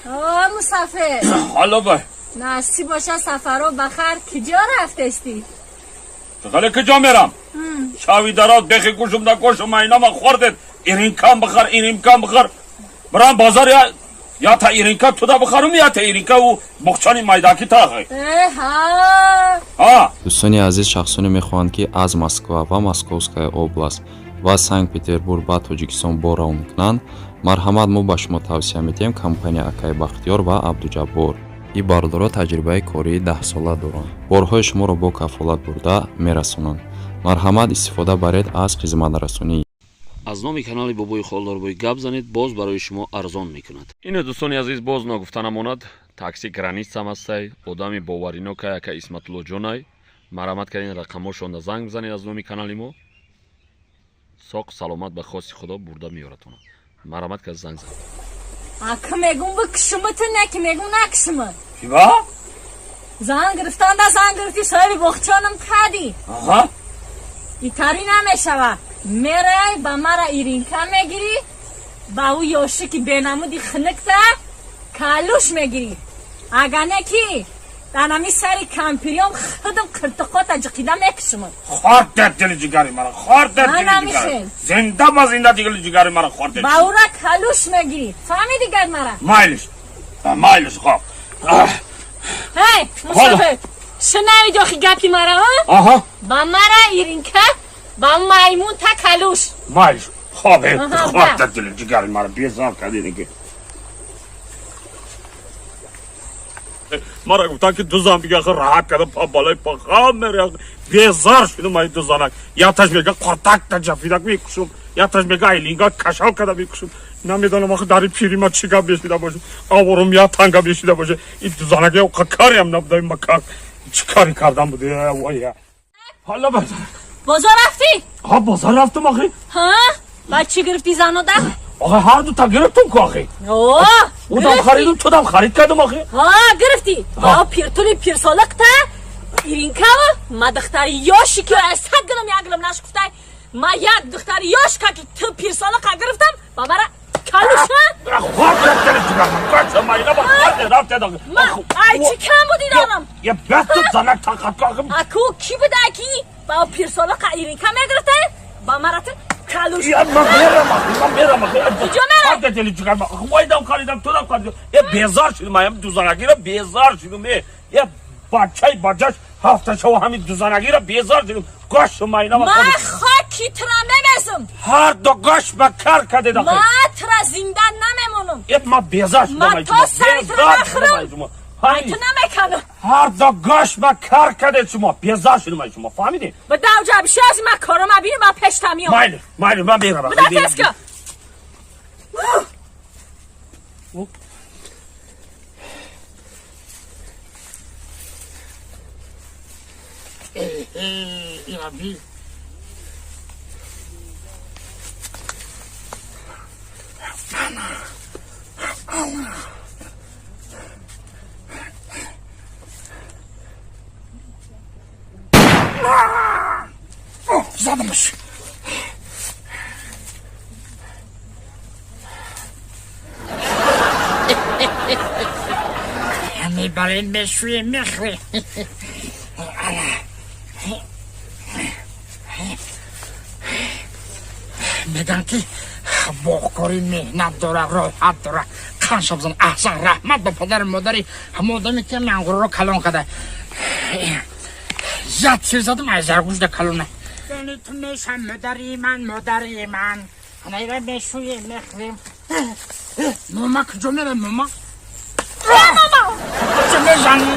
О, мусафир. Ҳало бай. Насиб боша сафаро бахар. Киҷо рафтести? Хеле киҷо мерам? Шави дароз бехи гӯшум да гӯшум майнама хӯрдед. Иринкам бихар, иримкам бихар. Бирам бозор я я та иринка туда бихарум, я та иринка ӯ буғчани майдаки тахай. Эҳа. А, Дӯстони азиз, шахсоне мехоҳанд, ки аз Москва ва Московская область ва Санкт Петербург ба Тоҷикистон бор равон кунанд, марҳамат, мо ба шумо тавсия медиҳем компания акаи Бахтиёр ва Абдуҷаббор. Ин бародаро таҷрибаи кории 10-сола доранд, борҳои шуморо бо кафолат бурда мерасонанд. Марҳамат, истифода баред аз хизматрасонӣ. Аз номи канали Бобои Холдорбой гап занед, боз барои шумо арзон мекунад. Ине, дӯстони азиз, боз ногуфта намонад, такси Границам ҳастай, одами боваринокай, ака Исматуллоҷонай. Марҳамат кардин, рақамҳошонда занг бизанед, аз номи канали мо соқ саломат ба хоси Худо бурда меёратона. Марҳамат кард, занг зан. Ака мегум бикушума, ту неки мегум накушума. Чиба? Зан гирифтанда зан гирифти, соҳиби боғчонам кадӣ. Аҳа. Итари намешава. Мерай ба мара иринка мегирӣ, ба ӯ ёши ки бенамуди хинукта калуш мегирӣ. Ага не ки дар ҳами сари кампириём худам қиртиқота ҷиқида мекушумад. Хӯрдед дили ҷигари мара, хӯрдед Ман дили ҷигари. намихел. Зинда ба зинда дили ҷигари мара хӯрдед. Ба ӯра калуш мегирӣ. Фаҳмиди гап мара? Майлиш. Майлиш, хоб. Ҳей, мусофир, шунавиди охи гапи мара, а? Аҳа. Ба мара иринка, ба маймун та калуш. Майлиш. Хоб, Аҳа, хӯрдед дили ҷигари мара, безор кардед ки. Мара гуфтан ки ду зан бига, раҳат карда па балои па хам мере, безор шудам ай ду занак. Яташ мега қуртак та ҷафидак мекушум, яташ мега айлинга кашал карда мекушум. Намедонам охи дари пири ма чӣ гап мешида боша, аворум я танга мешида боша. Ин ду занак я кариам набуда, ма кар чӣ кари кардам буде вая. Ҳала ба. Бозор рафтӣ? Ҳа, бозор рафтам охи. Ҳа? Ба чӣ гирифтӣ занода? Охи, ҳар дута гирифтум ку охи. О, Удам харидум, тудам харид кардам охи. Ҳа, гирифтӣ. Ба пиртули пирсолиқта иринкава, ма духтари ёши ки аз сад гилам як гилам нашкуфтай. Ма як духтари ёш ка ки ту пирсолиқа гирифтам, ба мара калуш, ҳа? Хӯрдед дили ҷигари мара, гашта майна ба хӯрдед рафтед охи. Ма ай чӣ кам буди донам? Я бесту занак тақат ку охи. Аку ки буда ки ба пирсолиқа иринка мегирифтай, ба мара ту калуш. Я ман мерам охи, ман мерам охи. Куҷо мерай? Хӯрдед дили ҷигари мара. Вайдам харидам, тудам харидам. Е, безор шудам, аям дузанагиро безор шудам. Е, е бачаи бачаш ҳафта шава ҳамин дузанагиро безор шудам. Гашт майна ба Ма хӯрдед. хоки тура мемезам. Ҳар ду гашт ба кар кардед охи. Ма тура зинда намемонам. Е, ман безор шудам Ма ай то шумо. сари тура Безор шудам нахӯрам. ай шумо. Ай Ҳамин. ту намеканам. Ҳар ду гашт ба кар кардед шумо. Безор шудам ай шумо. Фаҳмидед? Ба давҷа биши аз ма корама бинам, ба пешта миём. Майли, майли, ман мерам. Буда теска. Ираби. Задамаш. Мебарем, мешӯем, мехӯрем. Меган ки боғкорӣ меҳнат дора, роҳат дора. Қанша бизан, аҳсан, раҳмат ба падару модари ҳама одаме ки ангурро калон карда. Як сир задам, ай заргӯшда калона. Ту мешам модари ман, модари ман. Ҳанайра мешӯем, мехӯрем. Мома куҷо мерам, мома? Мама! Куҷо мезанӣ?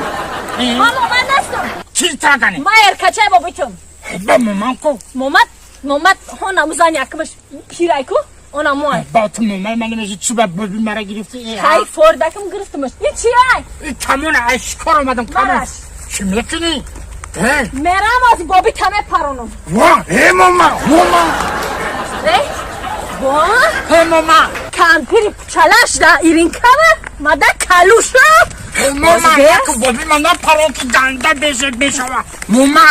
Ма мома нестам. Чӣ тагани? Ма эркачай бобитум. Ба момам ку. Момат, момат, ҳона музан якмаш пирай ку, она мой. Ба ту момаи ман намеши, чӣ ба боби мара гирифтӣ? Хай фордакам гирифтамаш. И чи ай? Камон, ай шикор омадам, камон. Мараш. Чӣ мекунӣ? Мерам аз боби таме паронам. Ва, э мома, мома. Э? Во? Э мома. Кампири пучалаш да иринкава, мада калуша. Э мома, як боби ман напарон ки ганда беже мешава. Мома.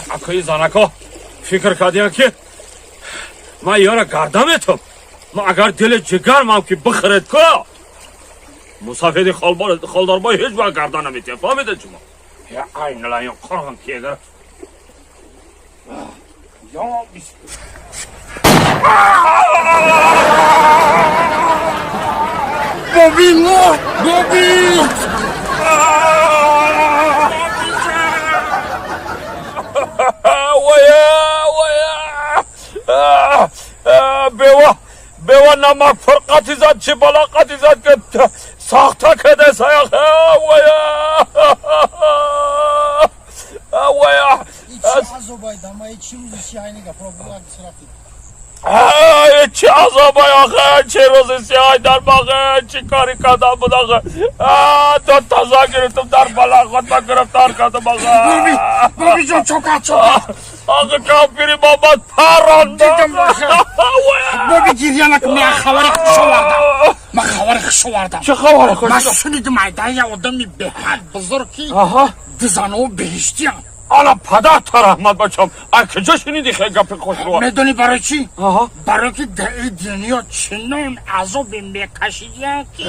Акои занако фикр кардиям ки Ман ёра гарда метам. Ман агар дили ҷигармам ки бихӯред ко, мусафеди холдорбой ҳеҷ вақт гарда наметиҳад. Фаҳмидед шумо? Я айналаён қорғам ки агар Ё. Боби мурд, Боби. Вая, вая, бева, бева, намак фирқати зад, чӣ балоқати зад, ки сохта каде саяқ. Вая, вая. Чӣ азобай охе, чӣ рӯзи сиёҳ дар боғе, чӣ кори кардам буд охе? То таза гирифтам, дар бала худма гирифтор кардам охе. Боби ҷон, чока, чока. Охе, кампири мамад паронда. Дидам охе. Боби, гирья накун, ман хабари хуш овардам, ман хабари хуш овардам. Чӣ хабари хуш? Ман шунидим айда я одами беҳад бузург, ки дизаноу беҳиштиям. Ана падарта раҳмат, бачам, а куҷо шуниди хел гапи хушро? Медонӣ барои чӣ? Барои ки дар ин дунё чунон азобе мекашидиям, ки